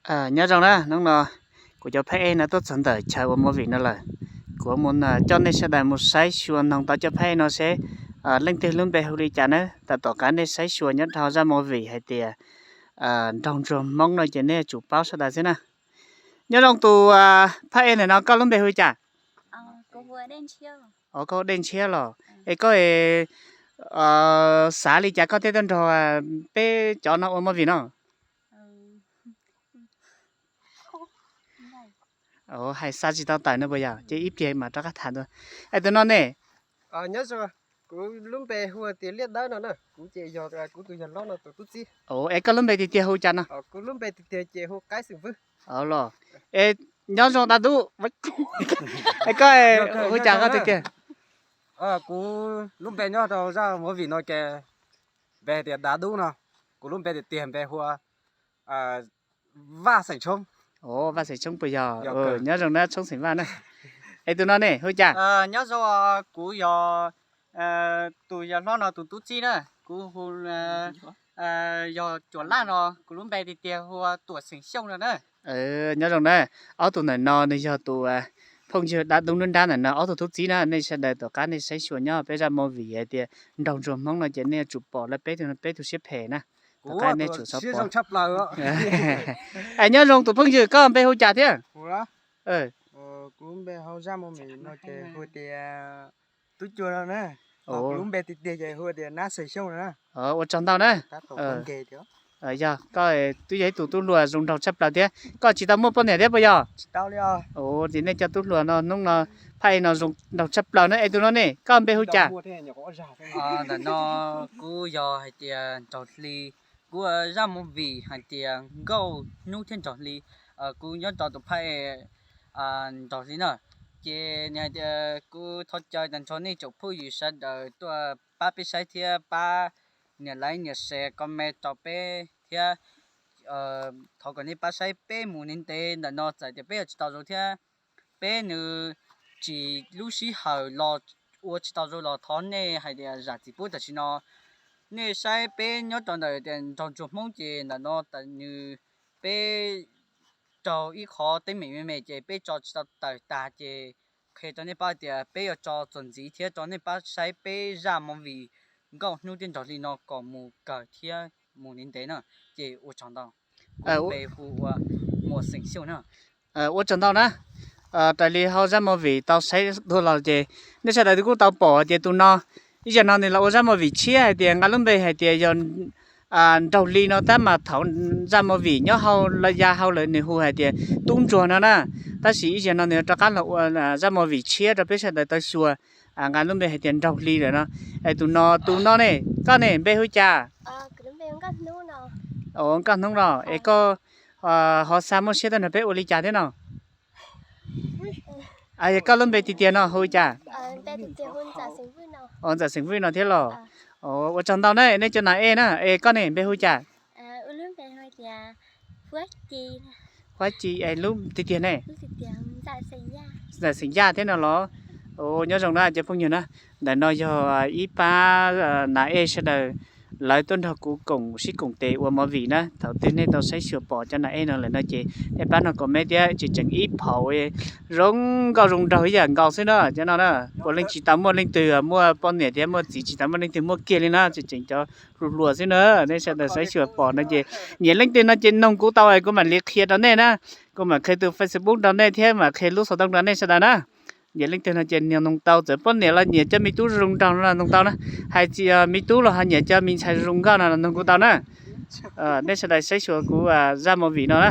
Nyob zoo na, hnub no kuv cov phab ej no tuaj txog ntawm chaw ua movie no lawm. Kuv mus coj nej sawv daws mus saib xyuas noog tau cov phab ej no seb leej twg lub npe hu li cas na. Tam tom qab nej saib xyuas nyob rau zaj movie hais tias nraug ntsuag Hmoob no ces nej yuav tsum paub sawv daws xwb na. Nyob zoo tus phab ej ntawm no, koj lub npe hu li cas? Os, koj Dej Ntshiab los? Es koj xav li cas koj thiaj tuaj nrog peb cov no ua movie no? Hais xa tsis tau tawm no puas yog? Ces ib pliag mam rov qab tham dua. Es tus no ne? Kuv lub npe hu tias Liaj Dawb no na, kuv ces yog kuv tus yawg hlob no tus tub txib. Es koj lub npe tiag tiag hu cas no? Kuv lub npe tiag tiag ces hu Qaib xeem Vwj. Los, es nyob zoo dab tub. Es koj hu cas koj tiag tiag? Kuv lub npe nyob rau zaj movie no ces npe tias Dav Dub no. Kuv lub npe tiag tiag npe hu ua Vaj Xeem Tshoob. Vaj Xeem Tshoob puas yog? Nyob zoo na Tshoob xeem Vaj na. Es tus no ne hu cas? Nyob zoo, kuv yog tus yawg hlob no tus tub txib na. Kuv hu yog Cuam Laj no, kuv lub npe tiag tiag hu ua Tuam xeem Xyooj no na. Nyob zoo na, ob tug ntawm no nws yog tus phooj ywg dab dub nruab nrab ntawm no, ob tug tub txib na. Nej sawv daws tom qab nej saib xyuas nyob peb zaj movie hais tias nraug ntsuag Hmoob no ces nej yuav tsum pom lawv peb tug, peb tug siab phem na. Tom qab nej tsum xav pom. Es nyob zoo tus phooj ywg, koj npe hu cas thiab? Kuv lub npe hauv zaj movie no ces hu tias Tub Cua no na. Kuv lub npe tiag tiag ces hu tias Nab Xeem Xyooj na. Ua tsaug ntau na. Yog koj twb yog ib tug tub hluas zoo nraug tshaj plaws thiab. Koj tsis tau muaj poj niam thiab puas yog? Ces nej cov tub hluas no hnub no phab ej no zoo nraug tshaj plaws na. Es tus no ne, koj npe hu cas? Ntawm no kuv yog hais tias Nraug Hli, kuv ua zaj movie hais tias Nkauj Hnub thiab Nraug Hli. Kuv nyob rau tus phab ej Nraug Hli na. Ces nws hais tias kuv thov caw tag nrho nej tsoom phooj ywg sawv daws tuaj pab peb saib thiab pab nias like nias share comment rau peb thiab. Thov kom nej pab saib peb mus ntev ntev ntawm no, txawm tias peb ua tsis tau zoo thiab peb nws tsis lub sij hawm los ua tsis tau zoo los thov nej hais tias zam txim pub tam sim no. Nej saib peb nyob rau ntawm tias nraug ntsuag Hmoob ces ntawm no nws peb raug ib qho teeb meem me me ces peb tso tsis tau tawm tag ces qhia rau nej paub tias peb yuav tso txuas ntxiv thiab rau nej pab saib peb zaj movie Nkauj Hnub thiab Nraug Hli no kom mus kawg thiab mus ntev ntev na. Ces ua tsaug ntau. Kuv npe hu ua Muas Xeem Xyooj na. Ua tsaug ntau na. Raws li hauv zaj movie tau saib tuaj los ces nej sawv daws kuj tau pom tias tus no ib zaug no nws los ua zaj movie tshiab hais tias nqa lub npe hais tias yog Nraug Hli no tab mas thaum zaj movie nyob hauv los ya hauv lawm nws hu hais tias Tub Ntsuag no na. Tab sis ib zaug no nws rov qab los ua zaj movie tshiab rau peb sawv daws tau xyuas, nqa lub npe hais tias Nraug Hli lawm no. Es tus no, tus no ne, koj ne npe hu cas? Nkauj Hnub no. Es koj ho xav muaj siab tuaj nrog peb ua li cas thiab no? Koj lub npe tiag tiag no hu cas? Ntxawm Xeem Vwj no thiab los? Ua tsaug ntau na, nej cov nas ej na. Es koj ne npe hu cas? Huab Ci, lub tiag tiag ne? Ntxawm Xeem Yaj thiab no los? Nyob zoo na cov phooj ywg na, ntawm no yog ib pab nas ej sawv daws, lawv tuaj nrog kuv koom sib koom tes ua movie na. Thaum twg nej tau saib xyuas pom cov nas ej no lawm no ces nej pab no comment thiab, tseem tseem ib phaum zoo nkauj zoo nraug ib yam nkaus xwb na cov no na. Puav leej tsis tau muaj leej twg muaj poj niam thiab muaj txiv, tsis tau muaj leej twg muaj kiag li na, tseem tseem cov hluas hluas xwb na. Nej sawv daws saib xyuas pom no ces nyiam leej twg no ces noog kuv tau kuv mam li qhia rau nej na. Kuv mam qhia tus Facebook rau nej thiab mam qhia lub xov tooj rau nej sawv daws na. Nyiam leej twg no ces noog tau, txawm poj niam los nyiam cov me tub zoo nraug no noog tau na. Hais tias me tub los ho nyiam cov me ntxhais zoo nkauj no noog kuv tau na. Nej sawv daws saib xyuas kuv zaj movie no na.